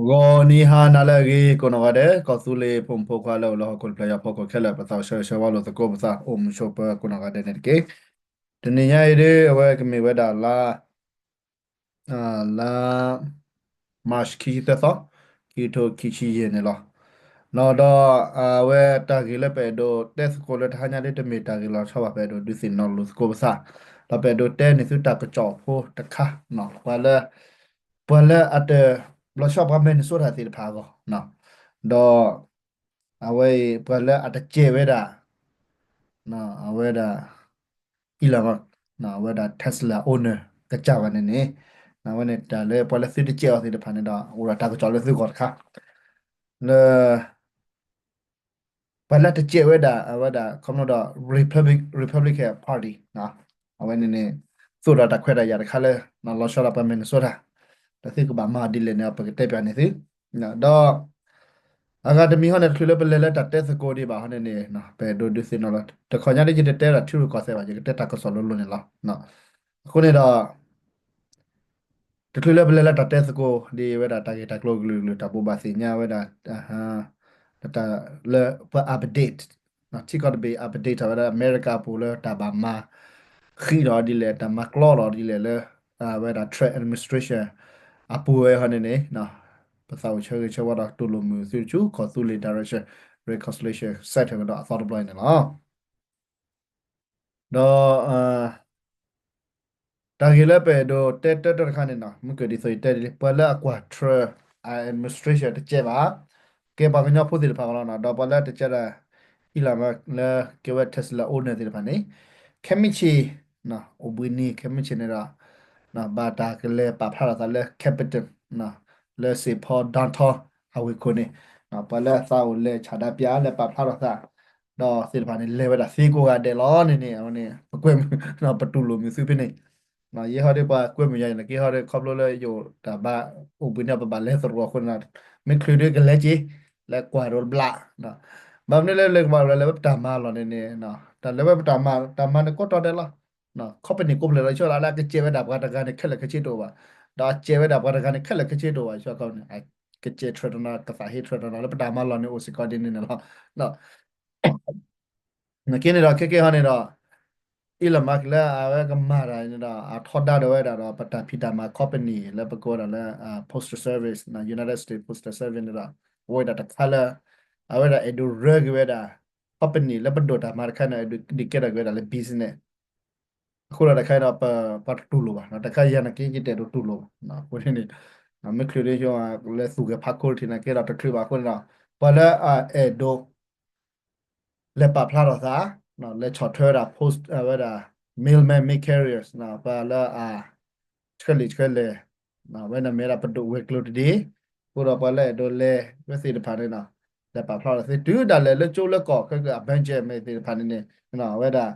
ဂီၤနံၤဟါနၤလၢအဂ့ၤ ကိးနီၢ်ဂၤဒဲး ကီၢ်သူလ့ၤဖိမုၣ်ဖိခွါလၢအိၣ်လၢဟီၣ်ခိၣ်တဖျၢၣ်ညါဖီခိၣ်ခဲလၢာ် ပသးအိၣ်ဆၢဂ့ၤဆၢဝါလိာ်သကိးပသး အိၣ်မုာ်ဆိးပၢၤကိးနီၢ်ဂၤဒဲးန့ၣ်တက့ၢ်. တနံၤညါအံၤဒ် အဝဲကမ့ၢ်ဝဲဒၣ်လါ လါ March ခံဆံသၢသီ ခံကထိခံဆံယဲၢ်န့ၣ်လီၤ. ဒီး အဝဲတၢ်ဂ့ၢ်လၢပအဲၣ်ဒိးတဲသကိးလၢတဟါညါဒ် တမ့ၢ်တၢ်ဂ့ၢ်လီၤဆီဘၣ် ပအဲၣ်ဒိးဒုးသ့ၣ်နီၣ်လိာ်သကိးပသး, ဒီးပအဲၣ်ဒိးတဲန့ၢ်သုတၢ်ကစီၣ်ဖိတခါ ပှၤလၢ ပှၤလၢအတ ဘျီဆီပှၤ Minnesota သ့ၣ်တဖၣ်အဂီၢ်, ဒီး အဝဲအံၤ ပှၤလၢအတစဲးဝဲဒၣ် အဝဲဒၣ် Elon Musk အဝဲဒၣ် Tesla owner ကစၢ်ဘၣ်န့ၣ်န့ၣ် အဝဲန့ၣ်တၢ်လၢပှၤလၢသုတစဲးအီၤသ့ၣ်တဖၣ်န့ၣ်ဒီး အိၣ်ဒီးတၢ်ကစီၣ်လၢသုဂီၢ်တခါ လၢ ပှၤလၢတစဲးဝဲဒၣ် အဝဲဒၣ် ခီဖျိဒီး Republic Republican Party အဝဲန့ၣ်န့ၣ် သိၣ်ဒီးတၢ်ခွဲးတၢ်ယာ်တခါလၢ လီၤဆီဒီးပှၤ Minnesota ဒီးသုကဘၣ်မၤဒ်လဲၣ်န့ၣ် ပကတဲပၠးန့ၢ်သု ဒီး အဂၤတမံၤဟီန့ၣ် တချုးလၢပလဲၤလၢတၢ်တဲသကိးဒံးဘၣ်ဟီန့ၣ်န့ၣ် ပအဲၣ်ဒိးဒုးသ့ၣ်နီၣ်လီၤ တခီညါဒ်ယတတဲဒၣ်ထံရူၢ်ကီၢ်သဲးဘၣ် ယကတဲတၢ်ကစီၣ်လိၤလိၤန့ၣ်လီၤ. အဃိန့ၣ်ဒီး တချုးလၢပလဲၤလၢတၢ်တဲသကိးဒ်ဝဲဒၣ်တၢ်ဂ့ၢ်တၢ်ကျိၤကလုာ်ကလုာ် တၢ်ဘိးဘၣ်သ့ၣ်ညါဝဲဒၣ် တၢ်လၢပ update ထံကီၢ်တဘ့ၣ် update ထီၣ်ဝဲဒၣ် အမဲရကၤအပူၤလၢတၢ်ဘၣ်မၤဃံးဒီးဒ်လဲၣ် တၢ်မၤကျီလီၤဒ်လဲၣ်လၢ အဝဲဒၣ် Trump administration အပူၤဝဲဟီန့ၣ်န့ၣ် ပသးအိၣ်ဆၢဂ့ၤဆၢဝါဒီးတူၢ်လိာ်မုာ်သုတဆူ ကီၢ်သူလ့ၤ direction reconciliation စဲးထၢၣ်ကဒီးအသီတဘျီအံၤန့ၣ်လီၤ. ဒီး တၢ်ဂ့ၢ်လၢပအဲၣ်ဒိးတဲတၢတၢတခါန့ၣ်နီၤ မ့ၢ်ကဒ်သိးယတဲဒ်လံ ပှၤလၢအကွၢ် Trump administration တစဲးဘၣ် ကဲပှၤကညီဖိသ့ၣ်တဖၣ်လီၤနီၤ ဒီးပှၤလၢတစဲးဒၣ် Elon Musk လၢကဲဝဲ Tesla owner သ့ၣ်တဖၣ်န့ၣ် ခဲမုၢ်ဆ့ၣ် အိၣ်ဘှံးနံၤ ခဲမုၢ်ဆ့ၣ်န့ၣ်ဒီး ဘၣ်တၢ်ကလဲၤပာ်ဖျါထီၣ်သးလၢ Capitol လၢစ့ၣ်ဖီ downtown ဟီၣ်ဝ့ၢ်ခိၣ်န့ၣ် ပှၤလၢအသးအိၣ်လဲၤဆန္ဒပြ လဲၤပာ်ဖျါထီၣ်သး ဒီးသ့ၣ်တဖၣ်န့ၣ် လဲၤဝဲဒၣ်သ့ကိးဂၤဒဲးလီၤန့ၣ်န့ၣ် အဝဲန့ၣ် ပကွဲမုာ် ပတူၢ်လိာ်မုာ်သုဖဲန့ၣ် ယဲဟီဒ်ပှၤကွဲမုာ်ယၤအံၤ နက့ဟီဒ်ခီဖျိလၢယအိၣ်တၢ်ဘါအိၣ်ဘှံးန့ၣ် ပဘၣ်လဲၤသရိာ်အဃိန့ၣ် မ့ၢ်ချုးဒ်ကလဲၤက့ၤ လဲၤကွၢ်ဒီးတဘျီ ဘၣ်မနုၤလဲၣ်လဲၤကမၤလဲၤလၢပတၢ်မၤလီၢ်န့ၣ်န့ၣ် တၢ်လဲၤဝဲပတၢ်မၤ တၢ်မၤန့ၣ်ကိးတီၤဒဲးလီၤ company ကိးဖျၢၣ်လီၤ ယဆိကမိၣ်လၢအကစဲးဝဲဒၣ်ပှၤတဂၤန့ၣ် ခဲလၢာ်ခဲဆ့တအိၣ်ဘၣ် ဒီးအစဲးဝဲဒၣ်ပှၤတဂၤန့ၣ် ခဲလၢာ်ခဲဆ့တအိၣ်ဘၣ် ယဆိကမိၣ်န့ၣ် ကစဲး Trump တနီၤ ကသးဟ့ Trump တနီၤ လၢပတၢ်မၤလီၢ်န့ၣ်အိၣ်စ့ၢ်ကီးဒ်န့ၣ်န့ၣ်လီၤ နက့န့ၣ်ဒီး ခဲကဲဟီန့ၣ်ဒီး Elon Musk လၢအဝဲကမၤတၢ်န့ၣ်ဒီး အထီဒါဒီးဝဲဒၣ်ဒီး ပတၢ်ဖံးတၢ်မၤ company လၢပကိးဝဲဒၣ်လၢ postal service United States Postal Service န့ၣ်ဒီး အဝဲဒၣ်တခါလၢ အဝဲဒၣ်အဲၣ်ဒိးရၢက့ၤဝဲဒၣ် company လၢပဒိးတၢ်မၤတခါန့ၣ် ဒုးကဲထီၣ်က့ၤဝဲဒၣ်လၢ business အဃိဒီးတခါဒီး ပှၤတတူၢ်လိာ်ဘၣ် တခါယၤနက့ယတဲာ်တတူၢ်လိာ်ဘၣ် အဃိန့ၣ် မ့ၢ်ချုးဒ် လၢသူၣ်ဂဲၤဖးခိၣ်ထံးန့ၣ်က့ဒီးတချုးဘၣ်အဃိန့ၣ်ဒီး ပှၤလၢအအဲၣ်ဒိး လဲၤပာ်ဖျါထီၣ်သး လဲၤဆီၣ်ထွဲဝဲဒၣ် post ဝဲဒၣ် mailman mail carriers ပှၤလၢအ ဆှၢလံာ်ဆှၢလဲၢ် ဝဲန့ၣ်မ့ၢ်ဒၣ်ပဒိၣ်ဝဲၤကျိၤတဒ့ အဃိဒီးပှၤလၢအဲၣ်ဒိးလဲၤဝဲသ့ၣ်တဖၣ်န့ၣ်ဒီး လဲၤပာ်ဖျါထီၣ်သ့ တုၤဒၣ်လဲာ်လၢကၠိလၢကီၢ် ခဲကၢ Benjamin သ့ၣ်တဖၣ်န့ၣ်န့ၣ် အဝဲဒၣ်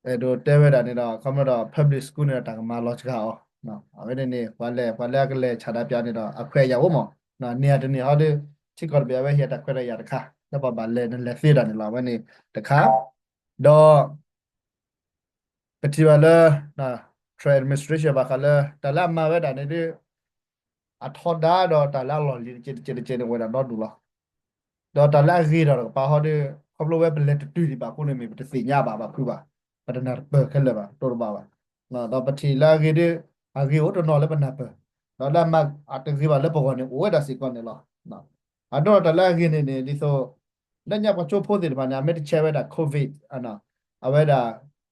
အဲၣ်ဒိးတဲဝဲဒၣ်န့ၣ်ဒီး ခီဖျိဒီး public school န့ၣ်ဒီးတၢ်ကမၤလီၤစှၤအီၤ အဝဲန့ၣ်န့ၣ် ပှၤလဲၤ ပှၤလၢအကလဲၤဆန္ဒပြန့ၣ်ဒီး အခွဲးအယာ်အိၣ်မး န့ၢ်အတန့ၢ်ဟီဒီး ထံကီၢ်တဘ့ၣ်အဝဲဟ့ၣ်တၢ်ခွဲးတၢ်ယာ်တခါ လၢပှၤဘၣ်လဲၤနလဲၤသ့ဒၣ်န့ၣ်လီၤ အဝဲန့ၣ်တခါ ဒီး ပထံၣ်ဘၣ်လၢ Trump administration ဘၣ်ဃးလၢ တၢ်လၢအမၤဝဲဒၣ်န့ၣ်ဒ် အထီဒါဒီးတၢ်လၢအလီၢ်လံၤတကဲးတကဲးတကဲးန့ၣ် အိၣ်ဝဲဒၣ်ဒီဒူၣ်လီၤ. ဒီးတၢ်လၢအဂ့ၤဒီးတကပၤဟီဒီး ခီဖျိဝဲပလဲၤတတုၤဒံးဘၣ်အဃိန့ၣ်မ့ၢ် ပတသ့ၣ်ညါဘၣ်ဘၣ်ဖုးဘၣ်, ပတနၢ်တပၢၢ်ခဲလၢာ်ဘၣ် တိတဘၣ်ဘၣ်. ဒီးပထံၣ်လၢအဂ့ၤဒီး အဂ့ၤအိၣ်တနီၤလၢပနၢ်ပၢၢ်, ဒီးလၢအမၤအတဂ့ၤဘၣ်လၢပဂီၢ်န့ၣ် အိၣ်ဝဲဒၣ်စ့ၢ်ကီးန့ၣ်လီၤ. အဒိဒီးတၢ်လၢအဂ့ၤန့ၣ်န့ၣ် ဒ်သိး လၢညါပှၤကၠိဖိသ့ၣ်တဖၣ်န့ၣ် အမ့ၢ်တဆဲးဝဲဒၣ် COVID အဝဲဒၣ်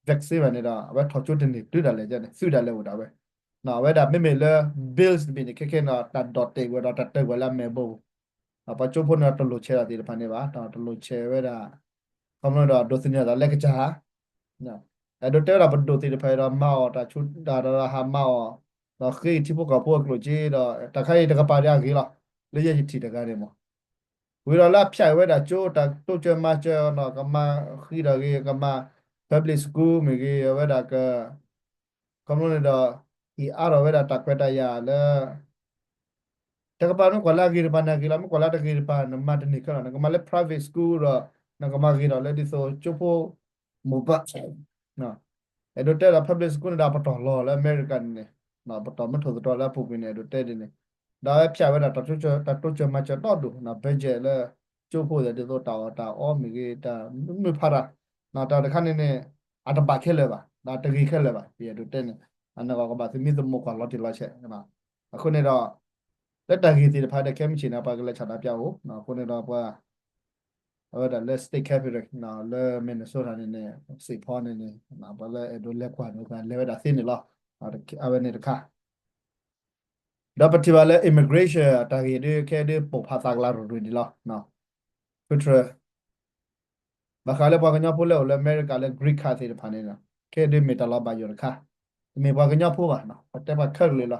vaccine ဘၣ်န့ၣ်ဒီး အဝဲထီၣ်ကၠိတန့ၢ်တုၤဒၣ်လဲာ်န့ၣ် သုးဒၣ်လဲာ်အိၣ်ဒၣ်ဝဲ. အဝဲဒၣ်မ့မ့ၢ်လၢ bills တဘ့ၣ်န့ၣ် ခဲခဲန့ၣ်ဒီး တၢ်ဒိးတဲာ်ကွံာ်ဒီးတၢ်တၢၢ်ကွံာ်လၢအမဲာ်ဘိ ပှၤကၠိဖိန့ၣ်ဒီးတလိၣ်ဆဲးတၢ်သ့ၣ်တဖၣ်န့ၣ်ဘၣ်, တလိၣ်ဆဲးဝဲဒၣ် ခီဖျိဒီးဒိးသန့ၤအသးလၢကစၢ် အဲၣ်ဒိးတဲဝဲဒၣ်ပဒိၣ်သ့ၣ်တဖၣ်ဒီး မၤအီၣ်တၢ်ဆူးတၢ်ဒီးဟးမၤအီၣ်, ဒီးဃ့ထံဖိကီၢ်ဖိအကျိၣ်စ့ဒီး တၢ်ခါအံၤတကပၤဒီးအဂ့ၤလီၤ. လၢယဲယထံၣ်တဂၤန့ၣ်မး, ဝံၤဒီးလၢအဖၠးဝဲဒၣ်ကၠိတၢ်တိစၢၤမၤစၢၤနီၤ ကမၤဃံဒီးဂ့ၤ ကမၤ public school မ့ၢ်ဂ့ၤ အဝဲဒၣ်က ခီဖျိန့ၣ်ဒီး အံၤအါထီၣ်ဝဲဒၣ်တၢ်ခွဲးတၢ်ယာ်လၢ တကပၤမ့ၢ်ကွၢ်လၢအဂ့ၤတပၤန့ၣ်အဂ့ၤလီၤ, မ့ၢ်ကွၢ်လၢတဂ့ၤတပၤ နမၤတန့ၢ်ခဲလီၤ, နကမၤလၢ private school ဒီး နကမၤဂ့ၤဒီးလၢဒ်သိးကၠိဖိ မိၢ်ပၢ် အဲၣ်ဒိးတဲဒီး public school န့ၣ်ဒီးအပတီၢ်လီၤလၢအမဲရကၤန့ၣ်န့ၣ် ပတီၢ်မုၢ်ထီၣ်သတြီၤလၢအပူၤကွံာ်န့ၣ် အဲၣ်ဒိးတဲဒ်န့ၣ်, ဒီးအဝဲဖၠးဝဲဒၣ် တၢ်တိစၢၤမၤစၢၤဒီဒူၣ် budget လၢ ကၠိဖိသ့ၣ် ဒ်သိးတၢ်အီၣ်တၢ်အီမ့ၢ်ဂ့ၤ တၢ်မုၢ်ဖးတၢ် တၢ်တခါန့ၣ်န့ၣ် အတဘၣ်ခဲလၢာ်ဘၣ် ဒီးတဂ့ၤခဲလၢာ်ဘၣ် ယအဲၣ်ဒိးတဲန့ၣ် အန့ၣ်ဂီၢ်ကဘၣ်သမံသမိးကွၢ်လီၤတံၢ်လီၤဆဲး အဃိန့ၣ်ဒီး လၢတၢ်ဂ့ၢ်သ့ၣ်တဖၣ်ဒီး ခဲမုၢ်ဆ့ၣ်န့ၣ် ပှၤကလဲၤဆန္ဒပြအိၣ် အဃိန့ၣ်ဒီးပှၤ အဝဲဒၣ်လၢ state capital လၢ Minnesota န့ၣ်န့ၣ် Saint Paul န့ၣ်န့ၣ် ပှၤလၢအဲၣ်ဒိးလဲၤကွၢ်န့ၣ် လဲၤဝဲဒၣ်သ့န့ၣ်လီၤ. အဝဲန့ၣ်တခါ ဒီးပထံၣ်ဘၣ်လၢ immigration တၢ်ဂ့ၢ်ဒ်ခဲဒ်ပိာ်ဖးသးကလၤရူၤရူၤန့ၣ်လီၤ. ဖုထြၢ ဘၣ်ဃးလၢပှၤကညီဖိလၢအိၣ်လၢအမဲရကၤလၢ green card သ့ၣ်တဖၣ်န့ၣ် ခဲဒ်မ့ၢ်တၢ်လီၤဘၣ်ယိၣ်တခါ, တမ့ၢ်ပှၤကညီဖိဘၣ်, ပတဲပှၤခဲလၢာ်လီၤ.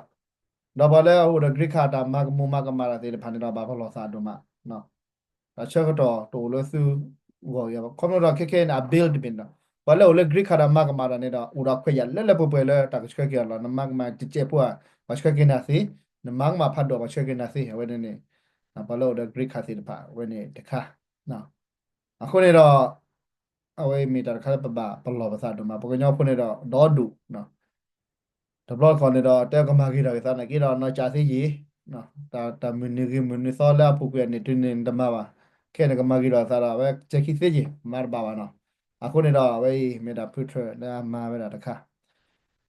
ဒီးပှၤလၢအအိၣ်ဒီး green card တၢ်မၤကမူၤမၤကမၣ်တၢ်သ့ၣ်တဖၣ်န့ၣ်ဒီး ဘၣ်ပလီၢ်သးဒိၣ်မး တၢ်ဆၢကတီၢ်တအိၣ်လၢသုဂီၢ်အံၤဘၣ်. ခီဖျိဒီးခဲခဲအံၤန့ၣ် အ bill တမ့ၢ်ဒီး ပှၤလၢအိၣ်လၢ green card တၢ်မၤကမၣ်တၢ်န့ၣ်ဒီး အိၣ်ဒီးခွဲးယာ်လၢလၢပှဲၤပှဲၤလၢတၢ်ကဆှၢက့ၤအီၤလီၤ. နမၤကမၣ်တစဲးဖိဧါ ပှၤဆှၢက့ၤနၤသ့, နမၤကမၣ်ဖးဒိၣ် ပှၤဆှၢက့ၤနၤသ့ အဝဲန့ၣ်န့ၣ် ပှၤလၢအိၣ်ဒီး green card သ့ၣ်တဖၣ် အဝဲန့ၣ်တခါ အဃိန့ၣ်ဒီး အဝဲမ့ၢ်တၢ်တခါလၢပဘၣ်ပလီၢ်ပသးဒိၣ်မး ပှၤကညီဖိန့ၣ်ဒီး ဒီဒူၣ် တဘျီတခီၣ်န့ၣ်ဒီး တဲကမၤဂ့ၤထီၣ်က့ၤသးနာ်က့ဒီး နီၢ်ကၠးသ့ယံၤ, တၢ်မုၢ်နံၤဂ့ၤမုၢ်နံၤသီလၢအပူၤကွံာ်န့ၣ် တုၤန့ၣ်နတမၤဘၣ်, ခဲအံၤနကမၤဂ့ၤထီၣ်သးဒီး အဝဲကဲခံသ့ယံၤ မၤတဘၣ်ဘၣ်နီၤ. အဃိန့ၣ်ဒီး အဝဲအံၤမ့ၢ်ဒၣ်ဖုထြၢလၢအမၤဝဲဒၣ်တခါ,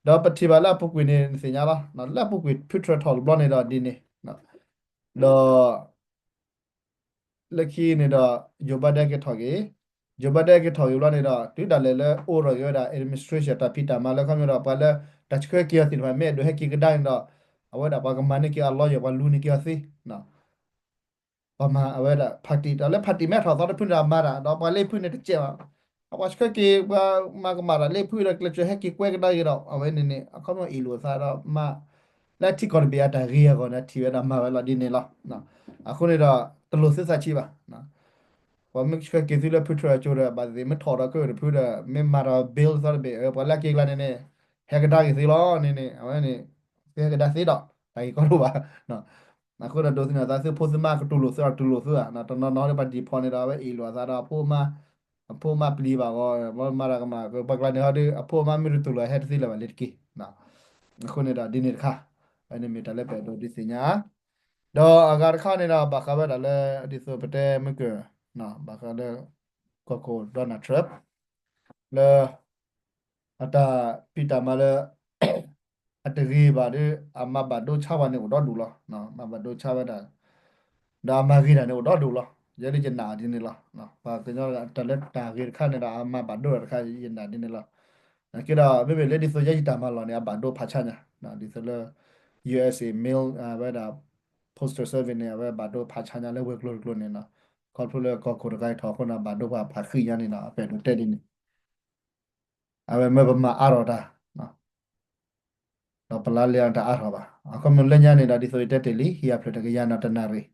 ဒီးပထံၣ်ဘၣ်လၢအပူၤကွံာ်န့ၣ် နသ့ၣ်ညါလီၤ, လၢအပူၤကွံာ်ဖုထြၢထီၣ်တဘျီန့ၣ်ဒီးဒ်န့ၣ်, ဒီး လၢခံန့ၣ်ဒီး Joe Biden က့ၤထီၣ်က့ၤ, Joe Biden က့ၤထီၣ်က့ၤဘျီန့ၣ်ဒီး တုၤဒၣ်လဲာ်လၢအိၣ်ထီၣ်က့ၤဝဲဒၣ် administration တၢ်ဖံးတၢ်မၤလၢခီဖျိဒီး ပှၤလၢတၢ်ဆှၢက့ၤအီၤသ့ၣ်တဖၣ် မ့ၢ်အဲၣ်ဒိးဟဲက့ၤကဒါန့ၣ်ဒီး အဝဲဒၣ်ပှၤကမၤန့ၢ်က့ၤအ lawyer ပှၤလူန့ၢ်က့ၤအီၤသ့ ပှၤမၤအဝဲဒၣ် party ဒီးလၢ party မ့ၢ်ထီၣ်သီတဖုန့ၣ်ဒီးမၤတၢ် ဒီးပှၤလၢဖုန့ၣ်တစဲးဘၣ်, ပှၤဆှၢက့ၤ ပှၤမၤကမၣ်တၢ်လၢဖုဒီး ကျဲးစၢးဟဲက့ၤကွဲကဒါက့ၤဒီး အဝဲန့ၣ်န့ၣ် အခီပညီအ့ၣ်လိာ်သးဒီးမၤ လၢထံကီၢ်တဘ့ၣ်အတၢ်ဂ့ၤအဂီၢ်န့ၣ် ထံၣ်ဝဲဒၣ်မၤဝဲလီၤဒ်န့ၣ်လီၤ. အဃိန့ၣ်ဒီး တလိၣ်သုသးဆံးဘၣ်. ပှၤမ့ၢ်ဆှၢက့ၤသုလၢဖုထြၢအကၠိဒီး ဘၣ်သ့ၣ်မ့ၢ်ထီၣ်ဒီးကၢၢ်တဖုဒီး မ့ၢ်မၤဒီး bill သီတဘ့ၣ် ပှၤလၢအက့ၤကျါန့ၣ်န့ၣ် ဟဲကဒါက့ၤသုလီၤန့ၣ်န့ၣ် အဝဲန့ၣ် သုဟဲကဒါသ့ဒီး တၢ်ဂ့ၢ်ကီဒိၣ်ဘၣ်. အဃိဒီးဒိးသန့ၤသး သုဖိသုမါကတူၢ်လိာ်သုဒီးတူၢ်လိာ်သုဧါ, တနီၤနီၤဒီးပှၤ deport န့ၣ်ဒီး အဝဲအ့ၣ်လိာ်အသးဒီးအဖိအမါ အဖိအမါပျံၤဘၣ်ဂီၢ် မၤတၢ်ကမၣ် ပှၤကျါန့ၣ်ဟီဒီး အဖိအမါမ့ၢ်တတူၢ်လိာ်ဟဲတသ့လၢၤဘၣ်လၢတက့ၢ်. အဃိန့ၣ်ဒီးဒ်န့ၣ်တခါ အန့ၣ်မ့ၢ်တၢ်လၢပအဲၣ်ဒိးဒုးသ့ၣ်ညါ ဒီးအဂၤတခါန့ၣ်ဒီး ဘၣ်ဃးဝဲဒၣ်လၢ ဒ်သိးပတဲမုၢ်ကၢၢ် ဘၣ်ဃးလၢ ကီၢ်ခိၣ် Donald Trump လၢ အတၢ်ဖံးတၢ်မၤလၢ အတဂ့ၤဘၣ်ဒီး အမၤဘၣ်ဒိဆါဝဲန့ၣ်အိၣ်ဒီဒူၣ်လီၤ. မၤဘၣ်ဒိဆါဝဲဒၣ် ဒီးအမၤဂ့ၤတၢ်န့ၣ်အိၣ်ဒီဒူၣ်လီၤ. ယဲဒၣ်ယနာ်ဒ်န့ၣ်လီၤ. ပှၤကညီတၢ်လၢတၢ်ဂ့ၤတခါန့ၣ်ဒီး အမၤဘၣ်ဒိတၢ်တခါ ယနာ်ဒ်န့ၣ်လီၤ. နာ်က့ဒီး မ့မ့ၢ်လၢဒ်သိးယဲယတၢ်မၤလီၢ်န့ၣ် အဘၣ်ဒိဖးဆါညါ ဒ်သိးလၢ ယူႇအက်စ် mail ဝဲဒၣ် postal service န့ၣ် အဝဲဘၣ်ဒိဖးဆါညါလၢဝဲၤကျိၤတကျိၤန့ၣ်လီၤ. ခီဖျိလၢကီၢ်ခိၣ်တခါအံၤထီၣ်အဃိန့ၣ် ဘၣ်ဒိပှၤဖးဃံညါန့ၣ်လီၤ. အပအဲၣ်ဒိးတဲဒ်န့ၣ် အဝဲမ့ၢ်ပမၤအါထီၣ်တၢ် ဒီးပလါလဲအတၢ်အါထီၣ်ဘၣ်. အခီပညီလၢညါန့ၣ်ဒီး ဒ်သိးယတဲတ့ၢ်လံ ဟံၣ်အဖျၢၣ်တကယၤနီၤတနၣ်ရံၣ်,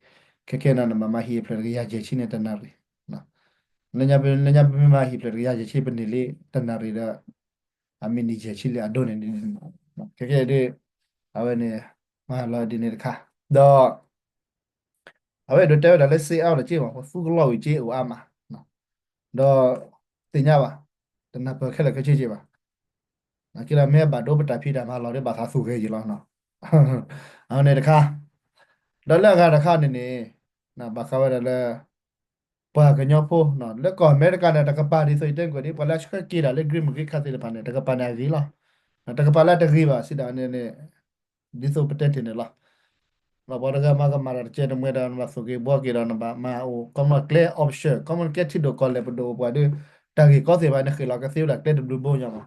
ခဲခဲနၤနမၤမၤဟံၣ်အဖျၢၣ်တကယၤယဲၢ်ဆံန့ၣ်တနၣ်ရံၣ်. လၢညါပမ့ၢ်မၤဟံၣ်ဖျၢၣ်တကယၤယဲၢ်ဆံ ပန့ၢ်လံတနၣ်ရံၣ်ဒီး အမ့ၢ်န့ၢ်ယဲၢ်ဆံလံအဒိန့ၣ် ခဲခဲဒ် အဝဲန့ၣ် မၤလီၤဒ်န့ၣ်တခါ ဒီး အဝဲအဲၣ်ဒိးတဲဝဲဒၣ်လၢ စ့အါလီၤက့မး ပသူကလီၤဝံၤက့အိၣ်အါမး ဒီး သ့ၣ်ညါဘၣ် တနၢ်ပၢၢ်ခဲလၢာ်ခဲဆ့က့ဘၣ်. နာ်က့ဒီးမ့ၢ်ဘၣ်ဒိပတၢ်ဖံးတၢ်မၤလီၢ်ဒီးဘၣ်သးသူၣ်ဂဲၤယံာ်လီၤ. အဝဲန့ၣ်တခါ ဒီးလၢအဂၤတခါန့ၣ်န့ၣ် ဘၣ်ဃးဝဲဒၣ်လၢ ပှၤကညီဖိ လၢကီၢ်အမဲရကၤန့ၣ် တကပၤဒ်သိးယတဲကွံာ်ဒ် ပှၤလၢအဆှၢက့ၤတၢ်လၢ green card သ့ၣ်တဖၣ်န့ၣ် တကပၤန့ၣ်အဂ့ၤလီၤ. တကပၤလၢအတဂ့ၤဘၣ်စံးဒၣ်န့ၣ်န့ၣ် ဒ်သိးပတဲတ့ၢ်န့ၣ်လီၤ. ပှၤတဂၤမၤကမၣ်တၢ်တကဲတမှဲဒီး နဘၣ်သူၣ်က့ၤဘှီက့ၤဒီး နဘၣ်မၤအိၣ် ကီမီၣ်ကျဲ option ကီမီၣ်ကျဲထံဒိၣ်ကီၢ်လဲၢ်ပဒိၣ်ပှၤဒီး တၢ်ဂ့ၢ်ကီသ့ၣ်တဖၣ်န့ၣ် ဃ့ၣ်လီၤကသ့ဝဲဒၣ်ကျဲတဘျုးဘိညါမး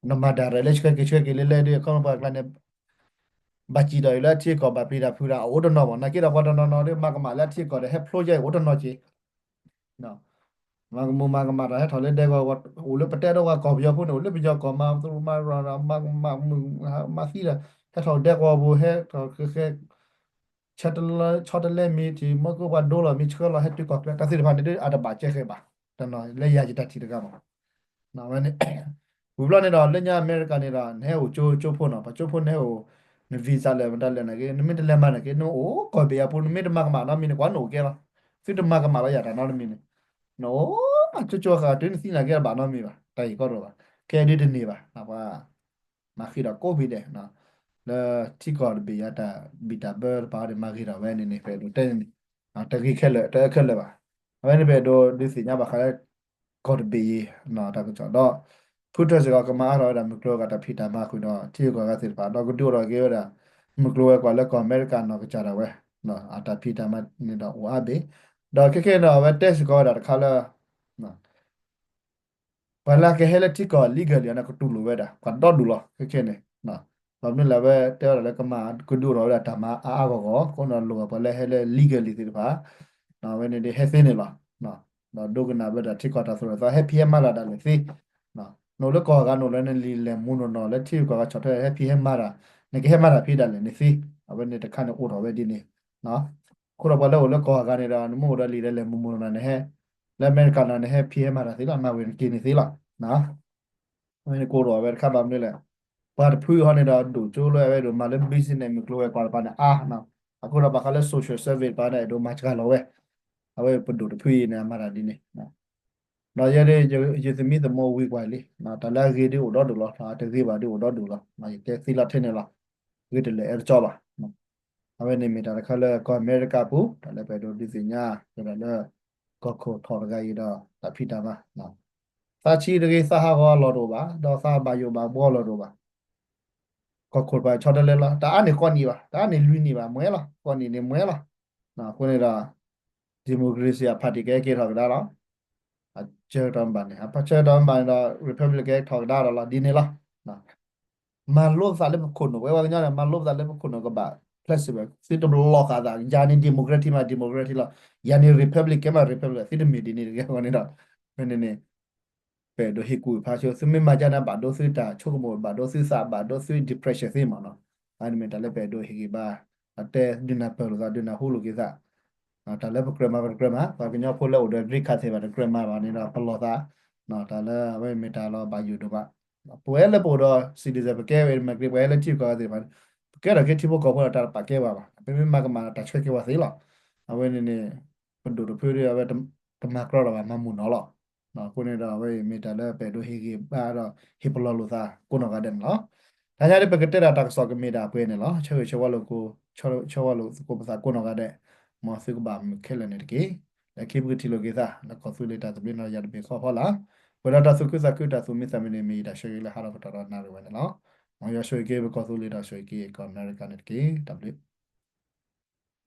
နမၤဒၣ်ရဲၣ်လၢဆှၢက့ၤဆှၢက့ၤလၢလဲၣ်ဒီး ခီဖျိပှၤကျါန့ၣ် ဘၣ်စံၣ်ဒီးအံၤလၢအထံအကီၢ်ဘၣ်ပျံၤတၢ်ဖုးတၢ်အအိၣ်တနီၤမး နာ်က့ဒီးပှၤတနီၤနီၤဒီး မၤကမၣ်လၢအထံအကီၢ်ဒီး ဟဲဖျိယဲအိၣ်တနီၤက့ၤ မၤကမူၤမၤကမၣ်တၢ်ဟဲထီၣ်လၢဒဲကဝီၤ အိၣ်လၢပတဲဒီးပှၤကီၢ်ပယီၤဖိန့ၣ် အိၣ်လၢပယီၤကီၢ်မၤသရူးမၤရၤဒီး မၤမုာ်မၤသံဒီး ဟဲထီၣ်ဒဲကဝီၤပူၤ ဟဲထီၣ်ဃဲ ဆၢတလဲ ဆီတလဲမ့ၢ်ထံၣ် မ့ၢ်ကီၢ်ပှၤဒိလီၤမ့ၢ်ဆှၢလီၤ ဟဲတုၤကီၢ်ကျဲ တၢ်သ့ၣ်တဖၣ်န့ၣ်ဒီး အတဘၣ်ကဲဃဲၤဘၣ် တနီၤလၢယၤယတၢ်ထံၣ်တဂၤမး ဝံၤဘျီန့ၣ်ဒီး လၢညါအမဲရကၤန့ၣ်ဒီး နဟဲအိၣ်ကၠိကၠိဖိနီၤ ပှၤကၠိဖိနဟဲအိၣ် န visa လၢာ်မတၤလဲၣ်နာ်က့ နမ့ၢ်တလဲၤမၤနာ်က့ နအိၣ်ကီၢ်ဘ့ၣ်အပူၤ နမ့ၢ်တမၤကမၣ်နီတမံၤန့ၣ် ကွၢ်နအိၣ်ကဲလီၤ သုတမၤကမၣ်လီၤယၤတၢ်နီတမံၤန့ၣ် နအိၣ်မးကၠိကၠိဃာ်တုၤနသံနာ်က့တဘၣ်နီတမံၤဘၣ် တၢ်ဂ့ၢ်ကီတအိၣ်ဘၣ် ခဲအံၤဒ်တန့ၢ်ဘၣ် ပှၤ မၤဃံးဒီးကိးဘ့ၣ်ဒဲး လၢထံကီၢ်တဘ့ၣ်အတၢ်ဘံၣ်တၢ်ဘၢတပၤအံၤန့ၣ် မၤဂ့ၤထီၣ်ဝဲန့ၣ်န့ၣ် ပအဲၣ်ဒိးတဲန့ၣ် တဂ့ၤခဲလၢာ် တအၢခဲလၢာ်ဘၣ်. အဝဲန့ၣ်ပအဲၣ်ဒိးဒုးသ့ၣ်ညါဘၣ်ဃးလၢ ကီၢ်တဘ့ၣ်အံၤ တၢ်ကစီၣ်ဒီး ဖုထၢၣ်စ့ၢ်ကီးကမၤအါထီၣ်ဝဲဒၣ်မုၢ်ကျိၤဝဲၤကွာ်တၢ်ဖံးတၢ်မၤဃုာ်ဒီး ထံဂုၤကီၢ်ဂၤသ့ၣ်တဖၣ် ဒီးကဒုးအိၣ်ထီၣ်က့ၤဝဲဒၣ် မုၢ်ကျိၤဝဲၤကွာ်လၢကီၢ်အမဲရကၤနီၢ်ကစၢ်ဒၣ်ဝဲ အတၢ်ဖံးတၢ်မၤန့ၣ်ဒီးအိၣ်အါဘ့ၣ် ဒီးခဲခဲန့ၣ်ဒီး အဝဲတဲစ့ၢ်ကီးဝဲဒၣ်တခါလၢ ပှၤလၢကဟဲလၢထံကီၢ် legally န့ၣ် ကတူၢ်လိာ်ဝဲဒၣ် ပှၤဒီဒူၣ်လီၤ ခဲခဲန့ၣ်. ဘၣ်မနုၤလဲၣ် အဝဲတဲဝဲဒၣ်လၢကမၤကဒုးအိၣ်ထီၣ်ဝဲဒၣ်တၢ်မၤအါအါဂီၢ်ဂီၢ် အဃိန့ၣ်လိၣ်ဘၣ်ပှၤလၢဟဲလၢ legally သ့ၣ်တဖၣ် အဝဲန့ၣ်ဒ်ဟဲသ့န့ၣ်လီၤ. ဒီးဒိကနၣ်ဝဲဒၣ်ထံကီၢ်တၢ်သိၣ်တၢ်သီ ဟဲဖံးဟဲမၤတၢ်ဒၣ်လဲာ်သ့ နအိၣ်လၢကီၢ်ဂၤ နအိၣ်လၢနလံာ်လဲၢ်မူနီၢ်နီၢ် လၢထံဂုၤကီၢ်ဂၤဆီၣ်ထွဲ ဟဲဖံးဟဲမၤတၢ် နကဟဲမၤတၢ်ဖံးဒၣ်လဲာ်န့ၣ်သ့. အဝဲန့ၣ်တခါန့ၣ်အိၣ်ထီၣ်ဝဲဒ်န့ၣ် အဃိဒီးပှၤလၢအိၣ်လၢကီၢ်ဂၤန့ၣ်ဒီး နမ့ၢ်အိၣ်ဒီးလံာ်ဒီးလဲၢ်မူမူနီၢ်နီၢ်န့ၣ်ဟဲ လၢအမဲရကၤနီၢ်န့ၣ် ဟဲဖံးဟဲမၤတၢ်သ့လီၤ မၤဝဲနက့ၤန့ၣ်သ့လီၤ. အဝဲန့ၣ်ကအိၣ်ထီၣ်ဝဲတခါဘၣ်မနုၤလဲၣ် ပှၤတဖုအံၤဟီန့ၣ်ဒီး ဒိၣ်ကၠိလၢအဝဲဒိၣ်မၤလၢ business န့ၣ် မုၢ်ကျိၤဝဲၤကွာ်တပၤန့ၣ်အါ အဃိဒီးဘၣ်ဃးလၢ social service တပၤန့ၣ် အဲၣ်ဒိးမၤစှၤလီၤဝဲ အဝဲပဒိၣ်တဖုအံၤန့ၣ် အမၤတၢ်ဒ်န့ၣ် ဒီးယဲဒၣ် ယသမံသမိးဝံၤကွၢ်လံ တၢ်လၢအဂ့ၤဒ်အိၣ်ဒီဒူၣ်လီၤ တၢ်တဂ့ၤဘၣ်ဒ်အိၣ်ဒီဒူၣ်လီၤ ယတဲသ့လီၤထဲန့ၣ်လီၤ ဂ့ၤတလၢာ်အဲၣ်တကီဘၣ်. အဝဲန့ၣ်မ့ၢ်တၢ်တခါလၢကီၢ်အမဲရကၤပူၤ တၢ်လၢပအဲၣ်ဒိးဒုးသ့ၣ်ညါ ကဒီးလၢ ကီၢ်ခိၣ်ထီၣ်တဂၤအံၤဒီးတၢ်ဖံးတၢ်မၤ သးဆံးတဂ့ၤ သးဟးဂီၤအလီၢ်တအိၣ်ဘၣ် ဒီးသးဘၣ်ယိၣ်ဘၣ်ဘှီအလီၢ်တအိၣ်ဘၣ် ကီၢ်ခိၣ်တပၤဆီတလဲလီၤ တၢ်အါန့ၢ်ဃိးနံၣ်ဘၣ် တၢ်အါန့ၢ်လွံၢ်နံၣ်ဘၣ် မွဲလီၤ ဃိးနံၣ်န့ၣ်မွဲလီၤ. အဃိန့ၣ်ဒီး democracy အ party ကဟဲက့ၤထီၣ်ကဒါလီၤ အဆၢကတီၢ်မ့ၢ်ဘၣ်န့ၣ် အဆၢကတီၢ်မ့ၢ်ဘၣ်န့ၣ်ဒီး republic ကဟဲထီၣ်ကဒါဒီးလီၤ ဒ်န့ၣ်လီၤ. မၤလိပသးလၢပခိၣ်နူာ် ပဝဲပှၤကညီန့ၣ် မၤလိပသးလၢပခိၣ်နူာ်ကဘၣ် flexible သုတလီၤဃာ်သး ယၤန့ၣ် democratic မး democratic လီၤ ယၤန့ၣ် republic ကဲမး republic သုတမ့ၢ်ဒ်န့ၣ်တဂ့ၤ အဃိန့ၣ်ဒီး ဖဲန့ၣ်န့ၣ် ပအဲၣ်ဒိးဟ့ၣ်ကူၣ်ဖးဆိ သုမ့ၢ်မၤကန့ၣ် ဘၣ်ဒိသုတၢ်ဆိကမိၣ် ဘၣ်ဒိသုသး ဘၣ်ဒိသု depression သ့မးနီၤ. အန့ၣ်မ့ၢ်တၢ်လၢပအဲၣ်ဒိးဟ့ၣ်ဂံၢ်ဘါ အတဲဒုးနၢ်ပၢၢ်လိာ်သး ဒုးနၢ်ဟူလိာ်က့ၤသး တၢ်လၢပကြၢးမၤပတကြၢးမၤ ပှၤကညီဖိလၢအိၣ်ဒီး green card သ့ၣ်တဖၣ် တကြၢးမၤဘၣ်န့ၣ်ဒီး ပလီၢ်သး တၢ်လၢအဝဲမ့ၢ်တၢ်လီၤဘၣ်ယိၣ်ဒိၣ်ဘၣ်. ပဝဲလၢပအိၣ်ဒီး citizen ပကဲဝဲ immigrant ပှၤဟဲလၢထံဂုၤကီၢ်ဂၤသ့ၣ်တဖၣ် ပကဲထီၣ်က့ၤထံဖိကီၢ်ဖိဒီး တၢ်တပာ်ကဲပှၤဘၣ်. ပမ့ၢ်မၤကမၣ်ဒီး တၢ်ဆှၢက့ၤပှၤသ့လီၤ. အဝဲန့ၣ်န့ၣ် ပဒိၣ်တဖုဒီး အဝဲတမၤကြီလီၤဘၣ် မၤမုာ်နီၤလီၤ. အဃိန့ၣ်ဒီး အဝဲအံၤမ့ၢ်တၢ်လၢပအဲၣ်ဒိးဟ့ၣ်ဂံၢ်ဘါဒီး ဟ့ၣ်ပလီၢ်လိာ်သးကိးနီၢ်ဂၤဒဲးန့ၣ်လီၤ. တဟါညါဒ်ပကတဲဒၣ်တၢ်ကစီၣ်ကမ့ၢ်ဒၣ်ပှဲၤန့ၣ်လီၤ. ဆၢဂ့ၤဆၢဝါလိာ် ဆၢဝါလိာ်သကိးပသးကိးနီၢ်ဂၤဒဲး, မ်သုကဘၣ်မုာ်ခဲလၢာ်န့ၣ်တက့ၢ်. လၢခံပကထံၣ်လိာ်က့ၤသး လၢကီၢ်သူလ့ၤတၢ်သဘျ့နီၢ်ယၤတဘ့ၣ်ဃီဖီလာ်, ပှဲၤဒီးတၢ်သူၣ်ခုသးခု တၢ်သူၣ်မံသးမုာ်န့ၣ် မ့ၢ်ယတၢ်ဆၢဂ့ၤလၢဟးထီၣ်ကတီၢ်ဒီးနၣ်ရံၣ်ဝဲန့ၣ်လီၤ. မ်ယွၤဆိၣ်ဂ့ၤက့ၤပကီၢ်သူလ့ၤဒီးဆိၣ်ဂ့ၤက့ၤကီၢ်အမဲရကၤန့ၣ်တက့ၢ်. တၢ်ဘျုး